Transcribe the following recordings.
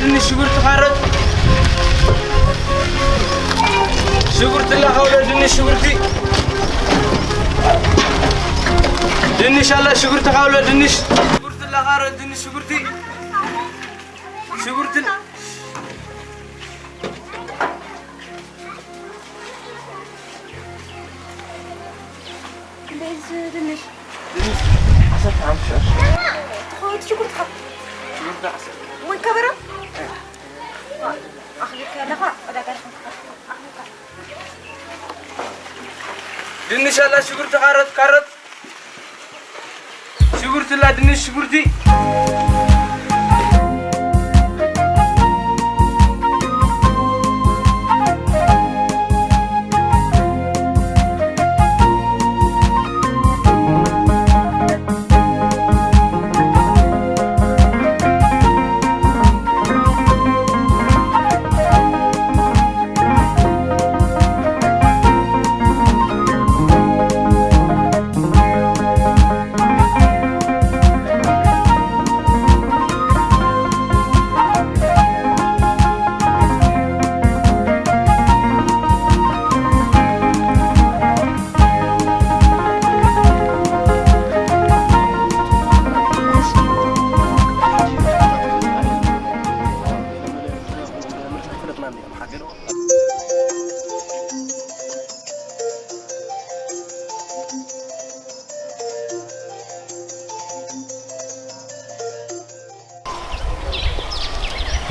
ድንሽ፣ ሽጉርቲ፣ ካሮት። ሽጉርቲ ኣላ፣ ካውሎ ድንሽ፣ ሽጉርቲ። ድንሽ ኣላ፣ ሽጉርቲ፣ ካውሎ ድንሽ። ሽጉርቲ ኣላ፣ ካሮት፣ ድንሽ፣ ሽጉርቲ። ሽጉርቲ። ክንደይ እዚ ድንሽ? ድንሽ ዓሰርተ ሓሙሽተ ቅርሺ። ትኸውን ሽጉርትኻ? ሽጉርቲ ዓሰርተ። ወይ ከበሮ? ኣኽቢርካ ኣለኻ? ዕዳጋ ኢኻ። ድንሽ ኣላ፣ ሽጉርቲ፣ ካሮት፣ ካሮት። ሽጉርቲ ኣላ፣ ድንሽ፣ ሽጉርቲ።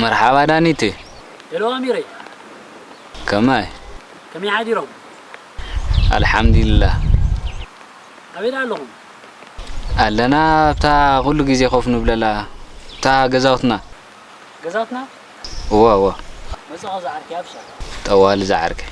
መርሓባ ዳኒት። ሄሎ ኣሚረይ። ከማይ? ከመይ ሓዲሮም? ኣልሓምዱሊላህ። ኣበይ ደኣ ኣለኹም? ኣለና ኣብታ ኩሉ ግዜ ኮፍ ንብለላ እታ ገዛውትና። ገዛውትና? እወ፣ እወ። መጻኹ ዝዓርከይ ኣብሻ። ጠዋሊ ዝዓርከይ።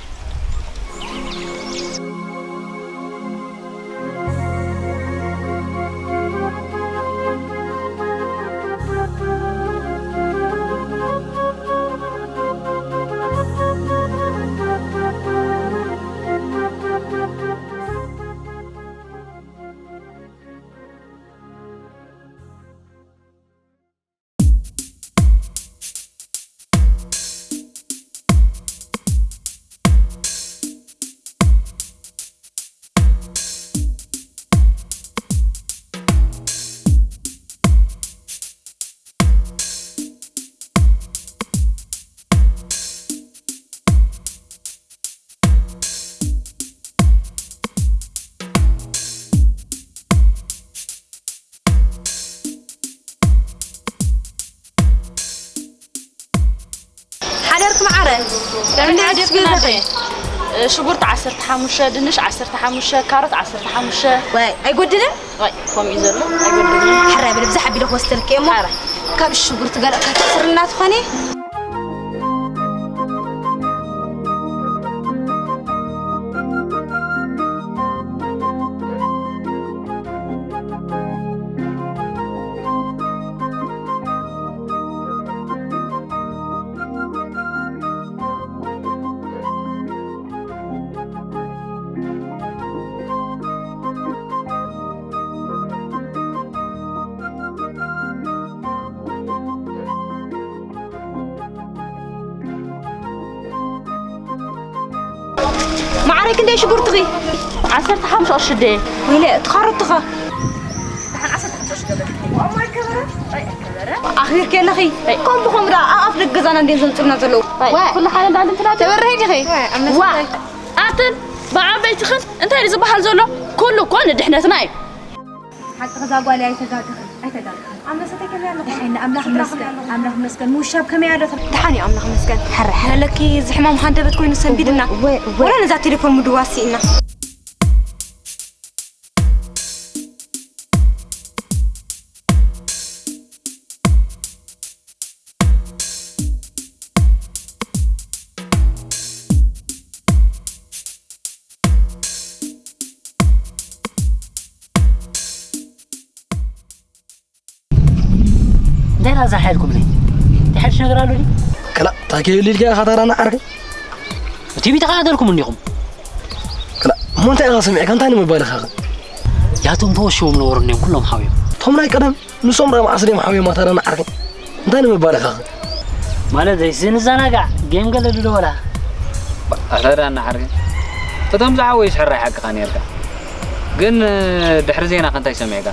ሓደርክ መዓረ? ደህና ሓደርክ ናተይ። ሽጉርቲ ዓሰርተ ሓሙሽተ፣ ድንሽ ዓሰርተ ሓሙሽተ፣ ካሮት ዓሰርተ ሓሙሽተ። ወይ ኣይጎድልን? ወይ ከምኡ እዩ ዘሎ፣ ኣይጎድልን። ሕራይ በል፣ ብዛሕ ኣቢለ ክወስደልክ እየ እሞ። ሕራይ። ካብ ሽጉርቲ ገለ ካትስርና ትኾነ? ማዕረይ ክንደይ ሽጉርትኺ? ዓሰርተ ሓሙሽተ ቅርሺ ደየ። ወይለ፣ እቲ ካሮትኻ? ደሓን ዓሰርተ ሓሙሽተ ቅርሺ ገበርኪ። ኣኽቢርኪ ኣለኺ። ኣይ፣ ከምኡ ከምኡ ደኣ ኣብ ኣፍ ደገ ገዛና እንድየን ዘምጽኡልና ዘለዉ። ኣይ፣ ዋይ። ኩሉ ሓደ እንዳለ እንትናደ። ተበርሂ ዲኺ? ዋይ፣ ኣብ ነፍሲ ዋይ። ኣትን ብዓበይትኽን እንታይ እዩ ዝበሃል ዘሎ? ኩሉ እኮ ንድሕነትና እዩ። ሓቂ እዛ ጓል ኣይተጋግኽን፣ ኣይተጋግኽን። ኣብ መሰተይ ከመይ ኣለኹ? ደሓን፣ ንኣምላኽ ስድራ ይመስገን፣ ከመይ ኣለኹ? ኣምላኽ ይመስገን። ምውሻብ ከመይ ኣሎ? ደሓን እዩ፣ ኣምላኽ ይመስገን። ሕረ፣ ሕረ። ለኪ እዚ ሕማም ሃንደበት ኮይኑ ሰንቢድና። እወ፣ እወ። ወላ ነዛ ቴሌፎን ምድዋስ ስኢና። እንታይ ዳኣ ዛሓልኩምኒ? እንታይ ሓድሽ ነገር ኣሎ ድዩ? ክላእ፣ እንታይ ከይህሉ ኢልካ ኢኻ ታራ ንዓርከይ? ቲቪ ተኸታተልኩም እንዲኹም። ክላእ፣ እሞ እንታይ ኢኻ ሰሚዕካ? እንታይ ንምባል ኢኻ ኸ? ያቶም ተወሽቦም ነበሩ እኒኦም ኩሎም ሓውዮም። እቶም ናይ ቀደም፣ ንሶም ደኣ መዓስ ድዮም ሓውዮም ታራ ንዓርከይ? እንታይ ንምባል ኢኻ ኸ? ማለት ዘይስ ንዘናጋዕ ጌም ገለ ድዶ ወላ? ኣታ ዳና ሓርገ፣ እቶም ዝዓበዩ ሕራይ ሓቅኻ ነርካ። ግን ድሕሪ ዜናኸ እንታይ ሰሚዕካ?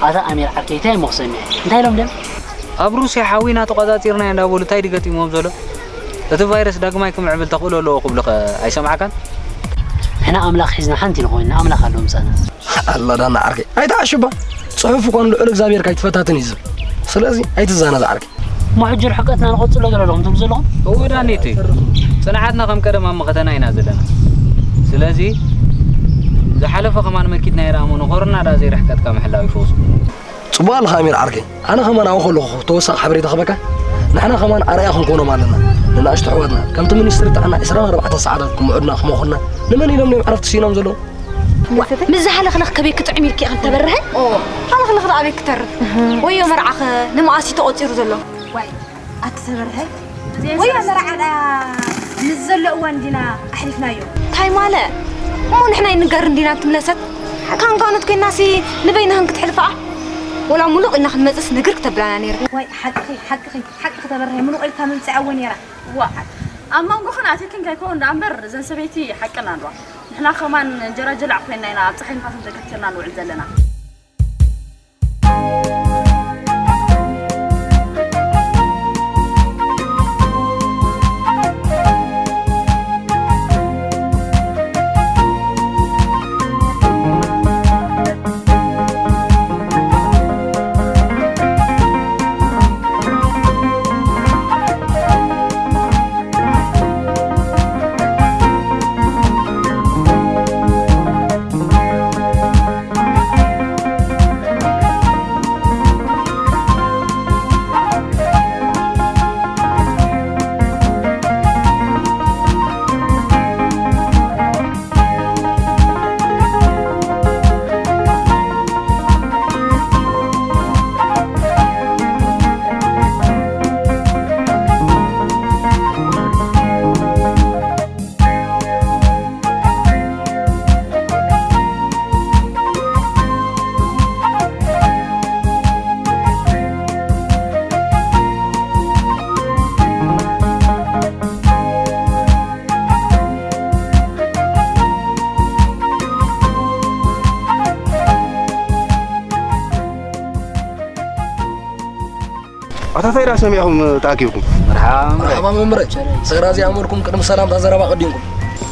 ኣታ ኣሚር ዓርከይ እንታይ እሞ ክሰምዕ? እንታይ ኢሎም ደም? ኣብ ሩስያ ሓዊና ተቖጻጺርናዮ እንዳበሉ እንታይ ድገጢሞም ዘሎ? እቲ ቫይረስ ዳግማይ ክምዕብል ተኽእሎ ኣለዎ ክብሉኸ ኣይሰማዕካን? ንሕና ኣምላኽ ሒዝና ሓንቲ ንኾይንና ኣምላኽ ኣሎ ምሳና። ኣላ ዳና ዓርከይ ኣይትዓሽባ። ጽሑፍ እኳ ንልዑል እግዚኣብሔር ካይትፈታትን እዩ ዝብል። ስለዚ ኣይትዛነ ዝዓርከይ። እሞ ሕጂ ርሕቀትና ንቐጽሎ ገለ ኣለኹም ትብሉ ዘለኹም? እወ ዳኒት፣ ጽንዓትና ከም ቀደም ኣብ መኸተና ኢና ዘለና። ስለዚ ዝሓለፈ ከማን መኪትና ይረኣሞ ንኾርና ዳ ዘይርሕቀትካ ምሕላው ይፈውሱ። ጽቡቕ ኣለኻ ኣሚር ዓርከይ። ኣነ ከማን ኣብኡ ከለኹ ተወሳኺ ሓበሬታ ክበካ። ንሕና ከማን ኣርኣያ ክንኮኖም ኣለና። ንናእሽቱ ኣሕዋትና ከምቲ ሚኒስትሪ ጥዕና ዕስራን ኣርባዕተን ሰዓታት ክምዕዱና ክመኹልና ንመን ኢሎም እዮም ዕረፍቲ ስኢኖም ዘለዉ? ዋ፣ ምስ ዝሃለኽለኽ ከበይ ክጥዕም ኢልኪ ኢኺ ተበርሀ? ኦ፣ ሃለኽለኽ ደኣ ኣበይ ክተርፍ? ወዮ መርዓኸ ንመኣስ እዩ ተቖጺሩ ዘሎ? ዋይ፣ ኣቲ ተበርሀ። ወዮ መርዓ ደኣ ምስ ዘሎ እዋን ዲና ኣሕሊፍናዮ? እንታይ ማለ? እሞ ንሕና ይንገር እንዲና ትምለሰት? ካንካኖት ኮይናሲ ንበይንኽን ክትሕልፋ? ወላ ሙሉቕ ኢልና ክንመጽስ ንግር ክተብላና ነይርካ። ዋይ፣ ሓቅኺ፣ ሓቅኺ፣ ሓቅኺ ተበርሀ። ሙሉቕ ኢልካ ምምጻእ እወ ነይራ። ዋ፣ ኣብ መንጎኽን ኣትክን ከይከውን ደኣ እምበር እዘን ሰበይቲ ሓቀን ኣለዋ። ንሕና ከማን እንጀራ ጀላዕ ኮይና ኢና ኣብ ጸሓይ ንፋስን ተገቲርና ንውዕል ዘለና። ኣታ እንታይ ደኣ ሰሚዕኹም ተኣኪብኩም? መርሓባ መምረ። መርሓባ መምረ። ስግራ እዚኣ መልኩም ቅድሚ ሰላምታ ዘረባ ቀዲምኩም።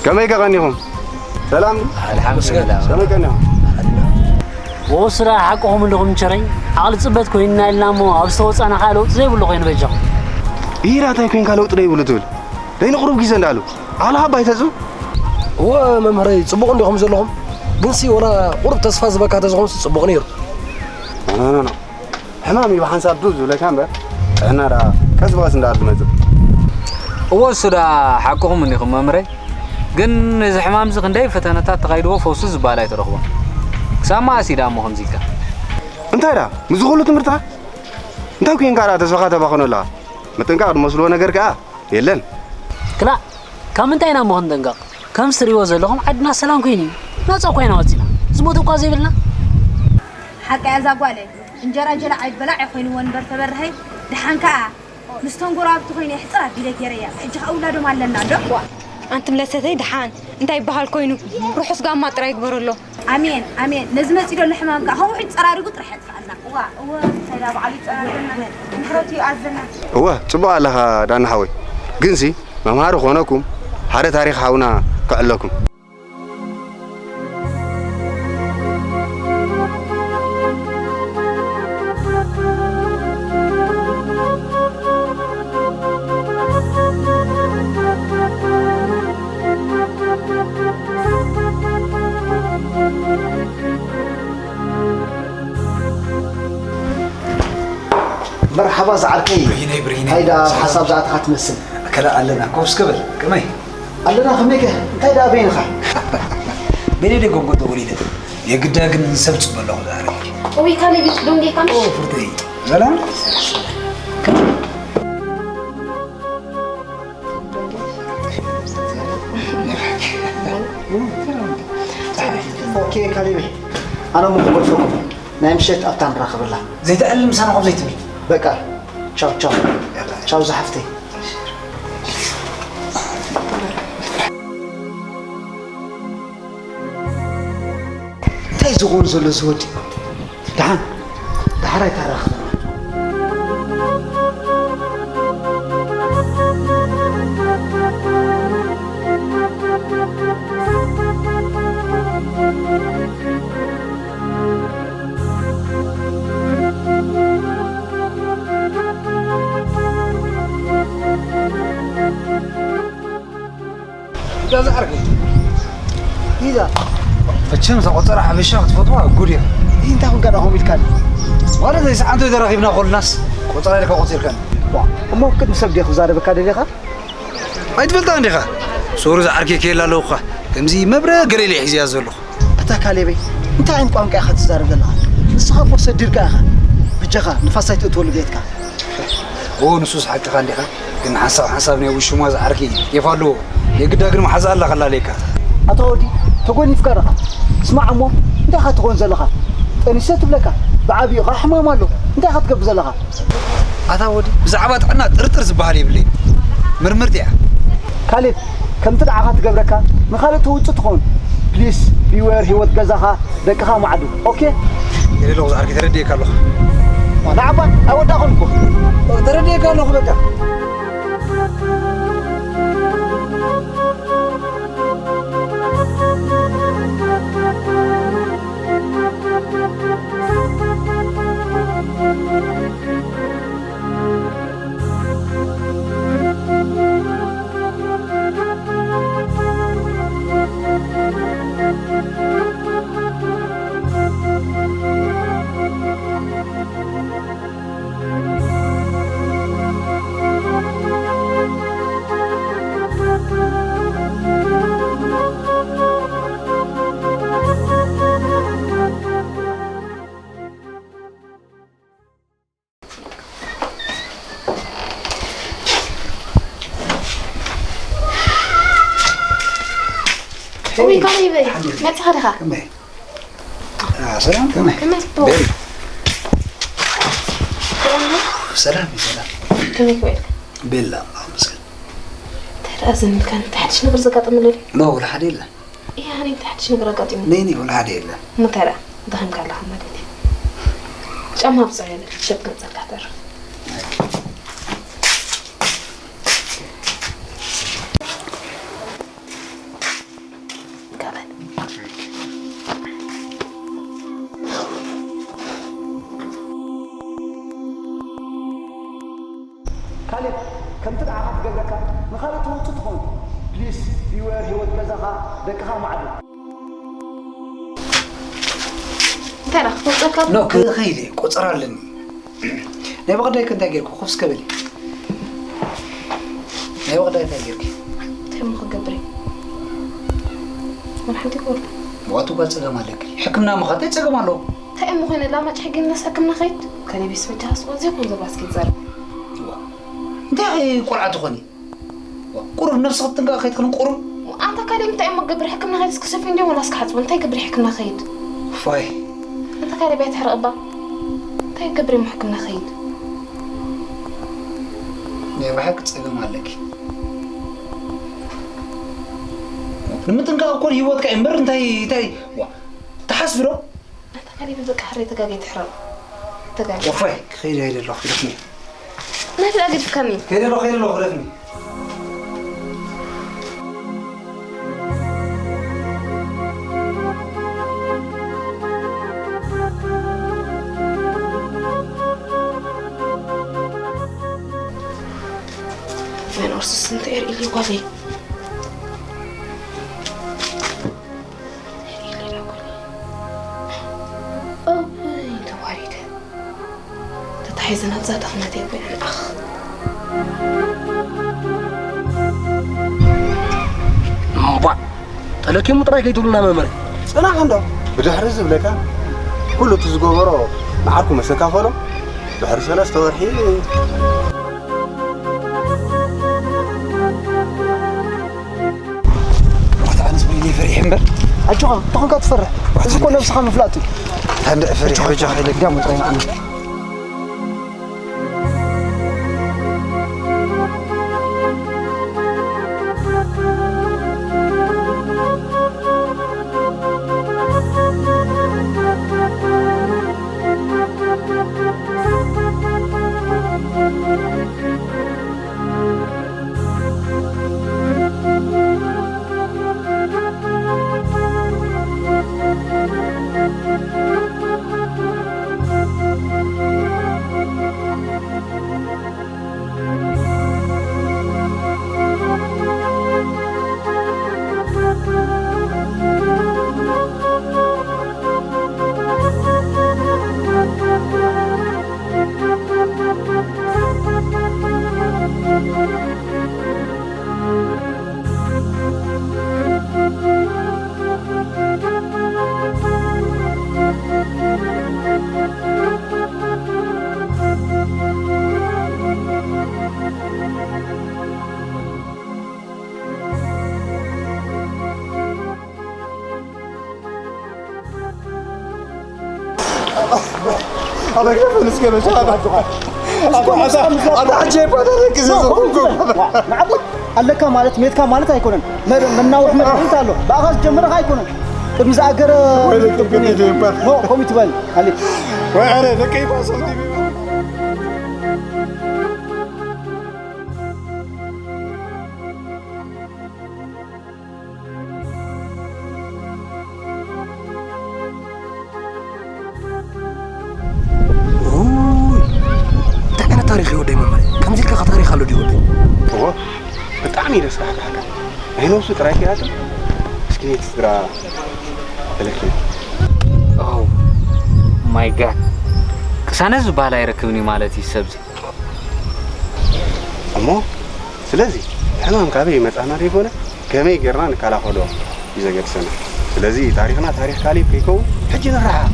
ከመይ ከ ቀኒኹም? ሰላም? ኣልሓምዱሊላህ። ከመይ ቀኒኹም? ወስራ ሓቅኹም እንዲኹም ቸረይ። ዓቕሊ ጽበት ኮይንና ኢልና እሞ ኣብ ዝተወጻና ከዓ ለውጢ ዘይብሉ ኮይኑ በጃኹም። ኢራ እንታይ ኮይንካ ለውጢ ዘይብሉ ትብል? ደይንቕሩብ ግዜ እንዳሉ። ዓቕልኻ ባይተጽብ? እወ መምህረይ፣ ጽቡቕ እንዲኹም ዘለኹም። ግንሲ ወላ ቁሩብ ተስፋ ዝበካ ተዝኾንስ ጽቡቕ ነይሩ። ኖ፣ ኖ፣ ኖ። ሕማም እዩ ብሓንሳብ ዱብ ዝብለካ እምበር፣ ጥዕና ደኣ ቀስ ብቐስ እንዳበለ ዝመጽእ። እወ፣ እሱ ደኣ ሓቅኹም እንዲኹም መምረይ። ግን እዚ ሕማም እዚ ክንደይ ፈተነታት ተኻይድዎ ፈውሱ ዝበሃል ኣይተረኽቦን። ክሳብ መኣስ እዩ ደኣ እሞ ከምዚ ኢልካ? እንታይ ደኣ? ምስ ኩሉ ትምህርትኻ? እንታይ ኮይንካ ደኣ ተስፋኻ ተባኽኖ ኣለኻ? ምጥንቃቕ ዝመስልዎ ነገር ከኣ የለን። ክላእ፣ ካብ ምንታይ ኢና እሞ ክንጥንቀቕ? ከምዚ ትርእይዎ ዘለኹም ዓድና ሰላም ኮይኑ እዩ። ናጻ እኳ ኢና ወጺና። ዝሞተ እኳ ዘይብልና። ሓቃ እያ እዛ ጓለይ። እንጀራ ጀላዕ ኣይበላዕ ኮይንዎ እምበር ተበርሀይ። ደሓን ከኣ ምስቶም ጎረባብቲ ኮይነ የሕጽር ኣቢለ ገይረያ። ሕጂ ከኣ ውላዶም ኣለና ዶ? ዋ፣ ኣንቲ ምለሰተይ ደሓን እንታይ ይበሃል ኮይኑ? ርሑስ ጋማ ጥራይ ይግበረሎ። ኣሜን፣ ኣሜን። ነዚ መጺእ ዘሎ ሕማም ከኣ ከምኡ ሕጂ ጸራሪጉ ጥራሕ የጥፍኣልና። ዋ፣ እወ፣ እንታይ ደኣ በዓል ይጸራረገና? ምሕረቱ ይኣዘና። እወ፣ ጽቡቕ ኣለኻ ዳና ሓወይ። ግንሲ መምሃሪ ክኾነኩም ሓደ ታሪኽ ሓውና ከዕለኩም። መርሓባ ዝዓርከይ። ብርሂነይ፣ ብርሂነይ። እንታይ ደኣ ሰላም። ሓሳብ ዝኣተኻ ትመስል? ከላ ኣለና፣ ኮፍ እስከ በል። ከመይ? ኣለና፣ ከመይከ? እንታይ ደኣ በይንኻ? በይነይ ደይ ጎንጎ ደወል ኢለ። የግዳ ግን ሰብ ጽበ ኣለኹ ዝዓርከይ። እውይ፣ ካሌብ፣ ደንጌካ ምሽ? ኦ፣ ፍርደይ። ሰላም? ኦኬ፣ ካሌብ። ኣነ እሞ ክጎድፈኩም። ናይ ምሸት ኣብታ ንራኸበላ። ዘይትዕልል ምሳና ኮፍ ዘይትብል። በቃ፣ ቻው፣ ቻው። ቻው፣ ዝሓፍተይ። ዝኾኑ ዘሎ ዝወዲ። ደሓን፣ ደሓር ኣይተራኸብና። እዛ ዝዓርከይ። ኢዛ። መቸም እዛ ቆጸራ ሓበሻ ክትፈትዋ ጉድ እያ። ይህ እንታይ ኮንካ ዳኹም ኢልካኒ? ማለት ዘይሰዓንቶ ተራኺብና ኮልናስ ቆጸራ ኢልካ ቆጺርካኒ። ዋ፣ እሞ ቅድሚ ሰብ ዲኻ ክዛረበካ ደሊኻ? ኣይትፈልጣ እንዲኻ? ሶሪ ዝዓርከይ ከየላ ኣለኹ እኳ። ከምዚ መብረ ገለ ኢለ ሒዝያ ዘለኹ። ኣታ ካሌበይ፣ እንታይ ዓይነት ቋንቋ ኢኻ ትዛረብ ዘለኻ? ንስኻ እኮ ሰዲርካ ኢኻ። በጃኻ ንፋስ ኣይተእትወሉ ቤትካ። ኦ፣ ንሱስ ሓቅኻ እንዲኻ፣ ግን ሓንሳብ ሓንሳብ ናይ ውሽማ ዝዓርኪ ኬፍ ኣለዎ። የግዳ ግን መሓዛ ኣላ ከላለየካ። ኣታ ወዲ፣ ተጎኒፍካ ዲኻ? ስማዕ እሞ፣ እንታይ ኢኻ ትኾን ዘለኻ? ጠኒሰ ትብለካ፣ ብዓቢኡ ኸዓ ሕማም ኣሎ። እንታይ ኢኻ ትገብር ዘለኻ? ኣታ ወዲ፣ ብዛዕባ ጥዕና ጥርጥር ዝበሃል የብለይ። ምርምርቲ እያ። ካሌብ፣ ከምቲ ንዓኻ ትገብረካ፣ ንኻልእ ተውጽእ ትኸውን። ፕሊስ፣ ቢዌር ህይወት ገዛኻ፣ ደቅኻ ማዕዱ። ኦኬ? የለ ኣለኹ ዝዓርከይ፣ ተረዲኤካ ኣለኹ። ንዓባ፣ ኣይወዳእኹን እኮ። ተረዲኤካ ኣለኹ በቃ። እውይ፣ ካሌበይ፣ መጻኻ ዲኻ? ከመይ? አ፣ ሰላም፣ ከመይ? ከመይ? ቤል። ሰላም ዶ? ሰላም፣ ሰላም። ከመይ፣ ከመይ? ቤላ፣ ኣመስግን። እንታይ ደኣ ዘሚልካ? እንታይ ሓድሽ ነገር ዘጋጠመ ኣሎ ድዩ? ኖ፣ ወላ ሓደ የለን። እያ፣ ኣነ እንታይ ሓድሽ ነገር ኣጋጢሙ? ነይ፣ ነይ፣ ወላ ሓደ የለን። እንታይ ደኣ? ደኺምካ ኣለኻ ማለት እዩ። ጫማ ኣብጽሕ፣ ሸጥ ገጸልካ ተርፍ። ካሌብ፣ ከምቲ ንዓኻ ትገብረካ ንኻልእ ትውጽእ ትኸውን። ፕሊስ፣ ቢዌር ህይወት ገዛኻ፣ ደቅኻ ማዕዱ። እንታይ ደኣ ክትወጸካ? ኖ፣ ክኸይድ እየ፣ ቆጸራ ኣለኒ። ናይ በቐዳይክ እንታይ ጌርኩ? ኮፍ እስከ በሊ። ናይ በቐዳይ እንታይ ጌርኪ? እንታይ እሞ ክገብር እየ? ወላ ሓንቲ ይገብር። ዋቱ ጓል ጸገም ኣለኪ። ሕክምና ምኻድ እንታይ ጸገም ኣለዎ? እንታይ እሞ ኮይነ? ላማጭ ሕጊ እናስ ሕክምና ኸይድ? ከኔ ቤስ በጃ ሃስቆ ዘይኮን ዘባስኪ ትዛረብ። ዋ፣ እንታይ ቆልዓ ትኾኒ? ቁሩብ ነብስኺ ትጥንቀቒ ከይትኽእሊ ቁሩብ። ኣንታ ካልእ እንታይ እሞ ክገብር ሕክምና ከይድ እስኪ ሰፊ እንድዮም ወላ እስኪ ሓጽቡ እንታይ ክገብር ሕክምና ከይድ? ፋይ። ኣንታ ካልእ ቢያ ትሕረቕ እባ። እንታይ ክገብር እሞ ሕክምና ከይድ? ናይ ብሓቂ ጸገም ኣለኪ። ንምጥንቃቕ እኮ ንህይወትካ እዩ እምበር እንታይ እንታይ ዋ ትሓስቢ ዶ? ኣንታ ካልእ በቃ ሕረ ተጋገይ ትሕረቕ። ተጋገይ። ወፋይ ክኸይድ ኣይደለኹ ክደፍኒ። ናይ ፍዳ ገዲፍካኒ። ከይደ ኣለኹ፣ ከይደ ኣለኹ፣ ክደፍኒ። ወይን ኦርሱስ እንተ ኤር ኢሊ ጓለይ። ተታሒዘን ኣብዛ ድኽነት እየ ኮይነ። ኣኽ። እምቧእ፣ ተለኪሙ ጥራይ ከይትብሉና መምህረይ። ጽናሕ እንዶ፣ ብድሕሪ ዝብለካ፣ ኩሉ እቲ ዝገበሮ ንዓርኩ መሰካፈሎ፣ ድሕሪ ሰለስተ ወርሒ ዋታ ኣነስ ወይኔ ፈሪሐ እምበር። ኣጆኻ፣ እንታይ ኾንካ ትፈርሕ? እዚ እኮ ነብስኻ ምፍላጥ እዩ። ታንደ ፈሪሐ ኣጆኻ፣ በጃኻ ኢለ። ግዳም ወጥረኛ። ኣታ ዓጀብ ኣታ ደቂ ዘዘኹምኩም። ንዓቦት ኣለካ ማለት ሜትካ ማለት ኣይኮነን። መ-፣ መናውሒ መድሃኒት ኣሎ። ብኣኻ ዝጀመረ ኣይኮነን። ቅድሚ ዝኣገረ ወይ ደቂ ደቂ ይባል። ኖ፣ ኮሚት በል። ኣሊ። ወይ ኣረ ደቂ ይባል። ኡይ፣ እንታይ ዓይነት ታሪኽ እዩ ወደይ መምህር? ከምዚ ኢልካ ከ ታሪኽ ኣሎ ድዩ ወደይ? እዎ፣ ብጣዕሚ እዩ ደስ በሃሊ። ናይ ነብሱ ጥራይ ከይኣክል፣ እስኪ ነቲ ስድራ ተለኪሙ። ኦ ማይ ጋድ። ቅሳነት ዝበሃል ኣይረክብን እዩ ማለት እዩ ሰብዚ። እሞ ስለዚ ሕማም ካበይ ይመጻና ዘይኮነ ከመይ ጌርና ንከላኸሎ እዩ ዘገድሰና። ስለዚ ታሪኽና ታሪኽ ካሌብ ከይከውን ሕጂ ንርሓቕ።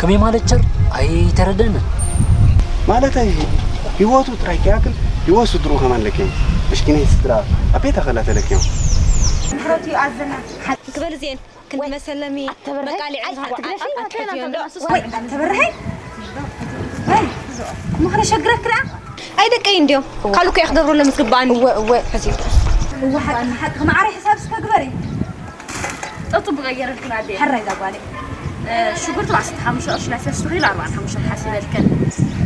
ከመይ ማለት ቸር ኣይተረደንን። ማለተይ ህይወቱ ጥራይ ከይኣክል ህይወት ስድርኡ ከማን ለኪሙ። ምስኪነይ ስድራ ኣብ ቤት ኣኸላ ተለኪሙ። ምሕረቱ ይኣዝና። ክበል እዚኤን ክንዲ መሰለሚ ኣተበርሀይ፣ መቃሊዐን ኣይ፣ ዝሃዋ ኣትግደፊ፣ ኣትሕዝዮ እንዶ። ወይ፣ ኣተበርሀይ። ወይ፣ ምኽሪ ሸግረክ ደኣ? ኣይ ደቀይ እንድዮም። እዋ። ካልእ እኮ እየ ክገብረሎም ዝግባኣኒ። እወ፣ እወ፣ ሕዚ። እወ፣ ሓቂ፣ ሓቂ፣ ማዕረ ሕሳብ እስከ ግበሪ። ጠጡ ብቀየረልክን ኣደ። ሕራይ እዛ ጓለይ። እ፣ ሽጉርቲ ብዓሰርተ ሓሙሽተ ቅርሺ ናይ ሰለስተ ኪሎ ኣርባዓን ሓሙሽተን ሓሲበልክን።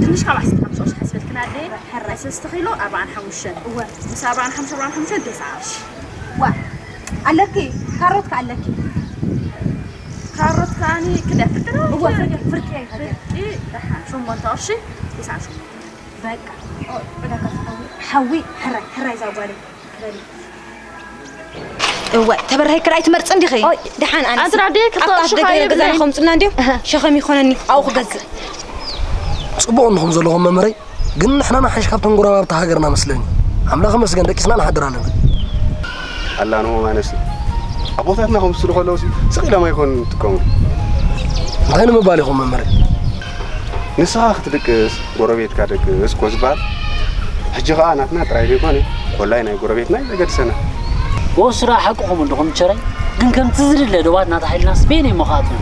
ድንሽ ካብ ዓሰርተ ሓሙሽተ ቅርሺ ሓሲበልክን ኣደ። ሕራይ። ናይ ሰለስተ ኪሎ ኣርባዓን ሓሙሽተን። እወ። ምስ ኣርባዓን ሓሙሽተ፣ ኣርባዓን ሓሙሽተ ገዛ ቅርሺ። ዋ፣ ኣለኪ፣ ካሮት ከ ኣለኪ? ካሮት ከኣኒ ክንደይ ፍርቂ ነው? እወ፣ ፍርቂ፣ ፍርቂ፣ ፍርቂ። ፍርቂ፣ ደሓን፣ ሸሞንተ ቅርሺ፣ ተስዓን ሸሞንተ። በቃ፣ ኦ፣ ዕዳጋ ሓዊ፣ ሓዊ፣ ሕራይ፣ ሕራይ እዛ ጓለይ፣ በሊ። እወ፣ ተበርሀይ ክራይ ትመርጽ እንዲኺ? ኦይ፣ ደሓን ኣነስ። ኣድራ ደይ ክልተ ኣብታ ቅርሺ ደገ ኻይብ ገዛ ነይ። ይኸምጹልና እንድዮም? እህ። ሸኸም ይኾነኒ፣ ኣብኡ ክገዝእ። ጽቡቕ እንኹም ዘለኹም መምህረይ። ግን ንሕና ንሓይሽ ካብቶም ጎረባብቲ ሃገርና መስለኒ። ኣምላኽ ይመስገን ደቂስና ንሓድር ኣለና። ኣላ ንሆ ማነስ ኣቦታትና ከምስሉ ከለውሲ ስቕ ኢሎም ኣይኮኑን ዝጥቀሙ። እንታይ ንምባል ኢኹም መምህረይ? ንስኻ ክትድቅስ ጎረቤትካ ደግስ እኮ ዝበሃል። ሕጂ ኸኣ ናትና ጥራይ ዘይኮነ ኮላይ ናይ ጎረቤትና እዩ ዘገድሰና። ወ ስራሕ ሓቅኹም ኣለኹም ቸረይ፣ ግን ከምቲ ዝድለ ዶባት ናተሓይልናስ በየነይ እሞ ክኣትዉ?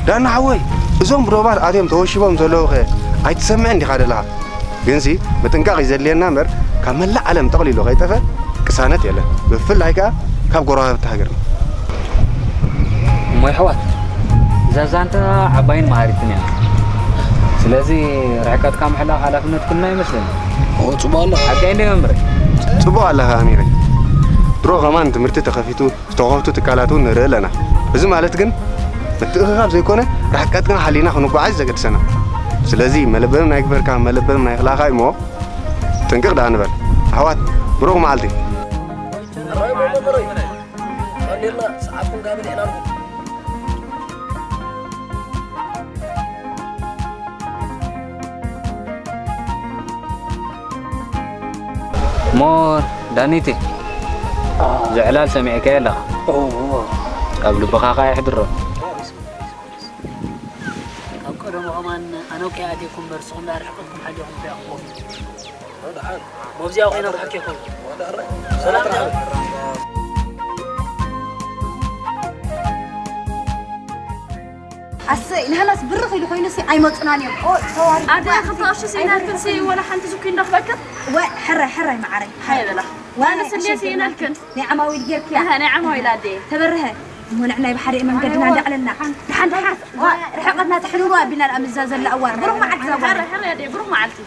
ዳና ሓወይ፣ እዞም ብዶባት ኣትዮም ተወሺቦም ዘለዉ ኸ ኣይትሰምዕን ዲኻ ደለኻ? ግንሲ ምጥንቃቕ እዩ ዘድልየና እምበር፣ ካብ መላእ ዓለም ጠቕሊሉ ከይጠፈ ቅሳነት የለን። ብፍላይ ከኣ ካብ ጎረባብቲ ሃገርና። እሞ የሕዋት፣ እዛ ዛንታ ዓባይን መሃሪትን እያ። ስለዚ ርሕቀትካ ምሕላው ሓላፍነት ኩልና ይመስለኒ። ኦ፣ ጽቡቕ ኣሎ። ሓቀይ እንደ መምህረይ? ጽቡቕ ኣለኻ ኣሚረይ። ድሮ ከማን ትምህርቲ ተኸፊቱ ዝተኸፍቱ ትካላት እውን ንርኢ ኣለና። እዚ ማለት ግን ምትእኽኻብ ዘይኮነ ርሕቀትና ሓሊና ክንጓዓዝ ዘገድሰና። ስለዚ መለበምና ይግበርካ፣ መለበምና ይኽላኻ እሞ ጥንቅቕ ደኣ ንበል። ኣሕዋት፣ ብሩኽ መዓልቲ። እሞ ዳኒቲ፣ ዝዕላል ሰሚዕካዮ ኣለኻ። እዎ። ኣብ ልብኻ ኸኣ የሕድሮ። ካብ ቀደሙ ኸማን ኣነ እኮ እየ ኣትየኩም እምበር፣ ንስኹም ደኣ ርሕቀትኩም ሓሊኹም እኮ ኢኹም። መብዚያው ኮይና ብሓቂ ይኸውን። ሰላም ዶ? ኣሰይ፣ ንሕናስ ብርኽ ኢሉ ኮይኑሲ ኣይመጹናን እዮም። ኦ፣ ተዋሪድ ኣደ እኮ ክልተ ቅርሺ ስኢናልክንሲ ወላ ሓንቲ ዝኩ ይንረኽበክን? ወ-፣ ሕራይ፣ ሕራይ መዓረይ። ሃይ በላ። ወ-፣ ኣነስ እንዴ ኣሸግርና። ስኢናልክን? ናይ ዓማዊል ጌርክያ? ኣሀ፣ ናይ ዓማዊል ኣደ። ተበርሀ። እሞ ንዕናይ ብሓደ መንገድና እንዳዕለልና። ደሓን፣ ደሓን። ዋ፣ ርሕቀትና ተሕልሉ ኣቢልና ደኣ ምዛ ዘላ እዋን። ብሩኽ መዓልቲ ዘዋሪ። ሕራይ፣ ሕራይ ኣደ፣ ብሩኽ መዓልቲ።